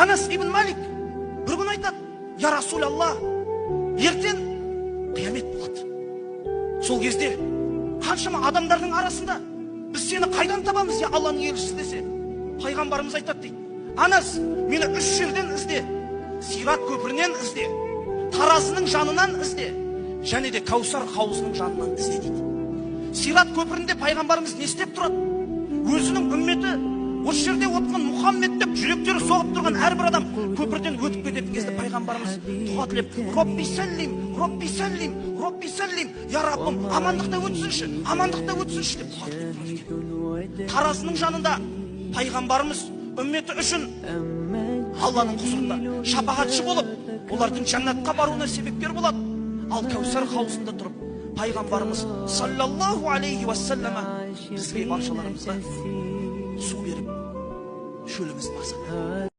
Анас ибн Малик бір күні айтады: «Я Расул Алла, ертең қиямет болады. Сол кезде қаншама адамдардың арасында біз сені қайдан табамыз, я Алланың елшісі?» – десе, пайғамбарымыз айтады дейді: «Анас, мені үш жерден ізде: Сират көпірінен ізде, таразының жанынан ізде және де Кәусар хауызының жанынан ізде», – дейді. Сират көпірінде пайғамбарымыз не істеп тұрады? Өзінің үмметі, осы жерде отырған Мұхаммед деп жүректері соғып тұрған әрбір адам көпірден өтіп кететін кезде пайғамбарымыз дұға тілеп: «Робби сәллим, Робби сәллим, Робби сәллим, я Раббым, амандықта өтсінші, амандықта өтсінші», – деп дұға тілеп тұрады екен. Таразының жанында пайғамбарымыз үмметі үшін Алланың құзырында шапағатшы болып, олардың жәннатқа баруына себепкер болады. Ал Кәусар хауызында тұрып, пайғамбарымыз саллаллаху алейхи уассаллама бізге, баршаларымызға су беріп, шөлімізді басады.